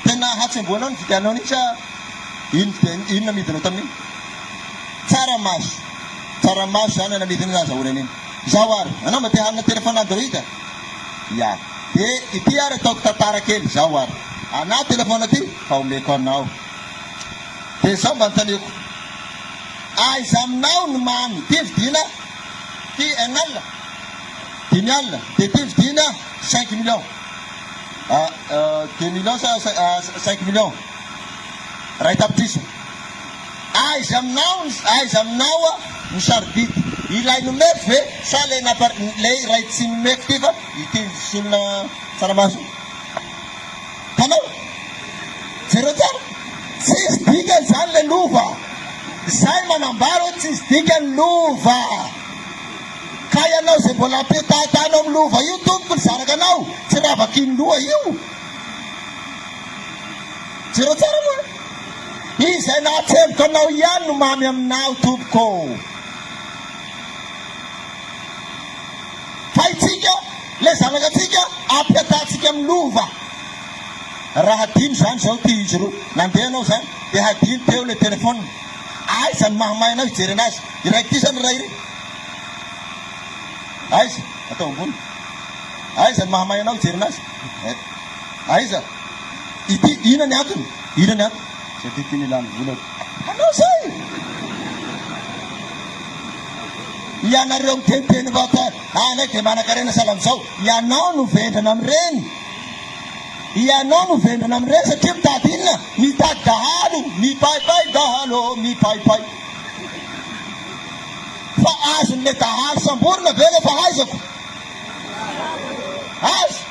Tena hatsembohanao ny vidianao an'iny sa ino vidian ino namidinao tamin'iny? Tsaramaso. Tsaramaso zany namidiny iny azahoana an'iny. Zao ary, anao mba te hanana téléphone android? Ya. De ity ary ataoko tantara kely, zao ary. Anah téléphone ty fa omeko anao. De zao mba anontaniako. Aiza aminao ny mamy? Ty vidiana ty enina alina? 50 alina. De ty vidiana 5 millions. 2 millions sa 5 millions? 1 tapitrisa. Aiza aminao, aiza aminao no sarobidy? Ilay nomeko ve sa le napa le iray tsy nomeko ty fa ity solona tsaramaso? Tanao? Jereo tsara. Tsisy dikany zany le lova. Zay manambara hoe tsisy dikany lova. Ka ianao izay mbola ampitahatanao amin'ny lova io tompoko ny zanaka anao tsy ravakin'ny loha io. Jereo tsara moa. Izay nahatsemboka anao ihany no mamy aminao tompoko ô. Fa itsika le zanaka antsika ampiatahantsika amin'ny lova. Raha hadino izany izao ity izy roa nandeha anao izany dia hadino teo le téléphone. Aiza ny mahamay anao hijery anazy? Iray ity sa ny iray iry? Aiza? Atao ambony. Aiza ny mahamay anao hijery anazy? Aiza? Ity, inona ny antony? Inona ny antony? Satria tiany lany volako. Anao zay! Ianareo miteniteny fa anay dia manankarena sahala amin'izao. Ianao no vendrana amin'ireny. Ianao no vendrana amin'ireny satria mitady inona? Mitady dahalo, mipaipay dahalo, mipaipay. Fa azon'le dahalo samborina ve le fahaizako? Azo?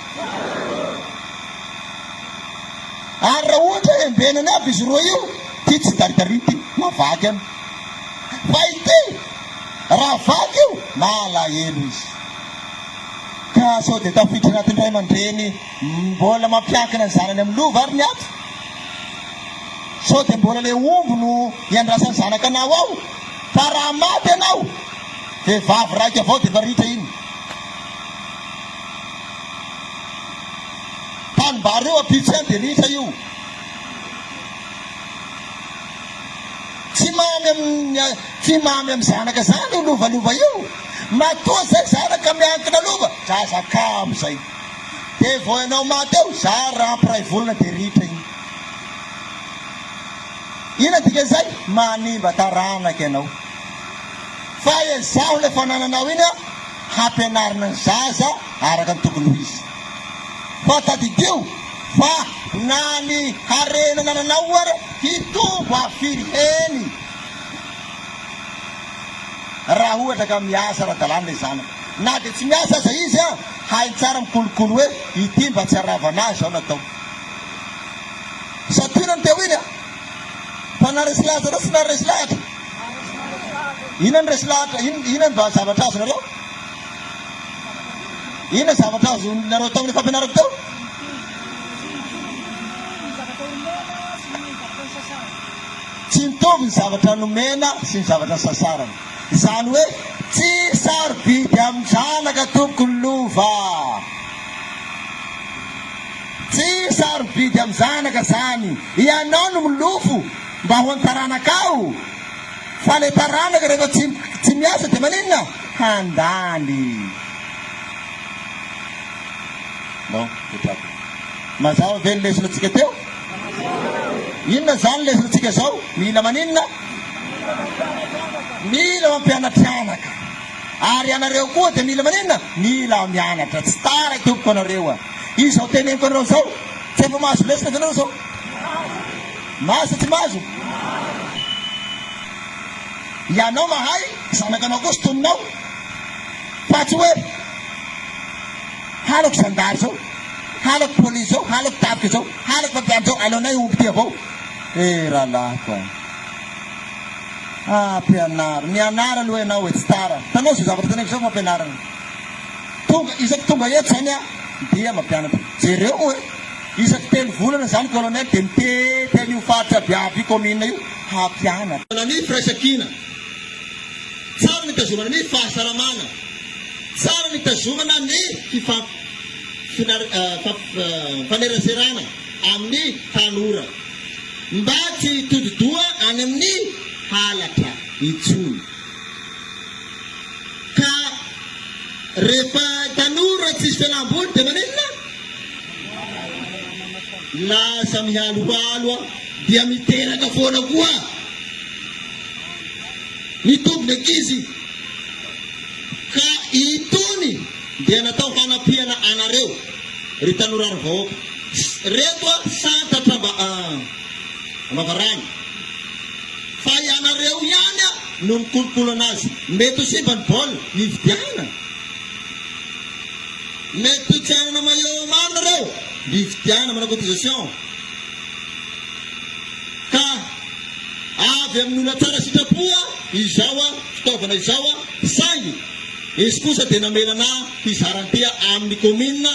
Ary raha ohatra hembenany aby izy roa io, ty tsy daridariny ty, mavaky any. Fa ity, raha vaky io, malahelo izy. Ka sao dia tafiditra anatin'ny ray aman-dreny mbola mampiankina ny zanany amin'ny lova ary ny ato? Sao dia mbola le omby no iandrasan'ny zanakanao ao? Fa raha maty ianao, vehivavy raika avao dia efa ritra iny. Tanimbary io ampitso ihany dia ritra io. Tsy mamy amin'ny tsy mamy amin'ny zanaka zany io lovalova io. Matoa zay zanaka miankina lova, zaza kamo zay. Dia vao ianao maty eo, za raha mpiray volana dia ritra iny. Inona dikan'izay? Manimba taranaka ianao. Fa ezaho ilay fanananao iny an, hampianarina ny zaza araka ny tokony ho izy. Fa tadidio fa na ny harena anananao ara hitombo hafiry heny raha ohatra ka miasa ara-dalàna ilay zanaka. Na dia tsy miasa aza izy an, hainy tsara mikolokolo hoe ity mba tsy haravana ahy izao natao. Santionany teo iny an! Fa naharesy lahatra anareo tsy naharesy lahatra? Inona ny resy lahatra? Inona ny mba zavatra azonareo? Inona zavatra azonareo tamin'ny fampianarako teo? Tsy mitovy ny zavatra nomena sy ny zavatra sasarana. Izany hoe tsy sarobidy amin'ny zanaka tompoko ny lova. Tsy sarobidy amin'ny zanaka zany. Ianao no milofo mba ho an'ny taranakao. Fa le taranaka rehefa tsy tsy miasa dia maninona? Handany. Bon, petrako. Mazava ve ny lesona tsika teo? Inona zany lesona tsika zao? Mila maninona? Mila mampianatra anaka. Ary ianareo koa dia mila maninona? Mila mianatra. Tsy tara tompoko anareo a. Izao teneniko anareo zao, tsy efa mahazo lesona ve nareo zao? Mahazo sa tsy mahazo? Ianao mahay, zanakanao koa sintominao. Fa tsy hoe halako zandary zao, halako polisy zao, halako tafika zao, halako mpampianatra zao, aleonay omby ty avao. Eh rahalahiko a! Ampianaro, mianara aloha ianao e, tsy tara. Hitanao izao zavatra teneniko izao fampianarana. Tonga, isaky tonga eto izany aho dia mampianatra. Jereo moa e! Isaky telo volana izany colonel dia mitety an'io faritra abiavy io commune io hampianatra. Ny firaisankina. Tsara ny hitazomana ny fahasalamana. Tsara ny hitazomana ny fifampineraserana amin'ny tanora. Mba tsy hitodi-doha any amin'ny halatra intsony. Ka rehefa tanora tsisy fialam-boly dia maninona? Lasa mihalohalo dia miteraka foana koa. Mitombo ny ankizy. Ka itony dia natao hanampiana anareo ry tanora ry vahoaka. Reto a santatra mba ambavarano. Fa ianareo ihany a no mikolokolo anazy. Mety ho simba ny baolina, mividiana. Mety tsy hanana maillot maro nareo, mividiana manao cotisation. Ka avy amin'ny olona tsara sitrapo izao fitaovana izao saingy izy kosa dia namela anà hizara an'ity amin'ny kaominina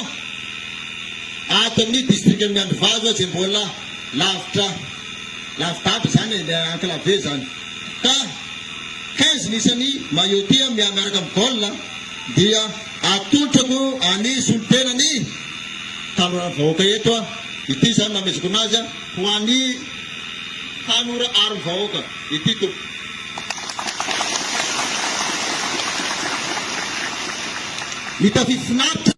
ato amin'ny distrikan'i Miandrivazo izay mbola lavitra lavidavitra izany e, ilay enclavé izany. Ka 15 ny isan'ny maillot ity miaraka amin'ny goal dia atolotrako an'i solontenan'ny tanoran'ny vahoaka eto ity izany namezako anazy ho an'ny tanora aron'ny vahoaka ity tompoko. Mitafy finaritra.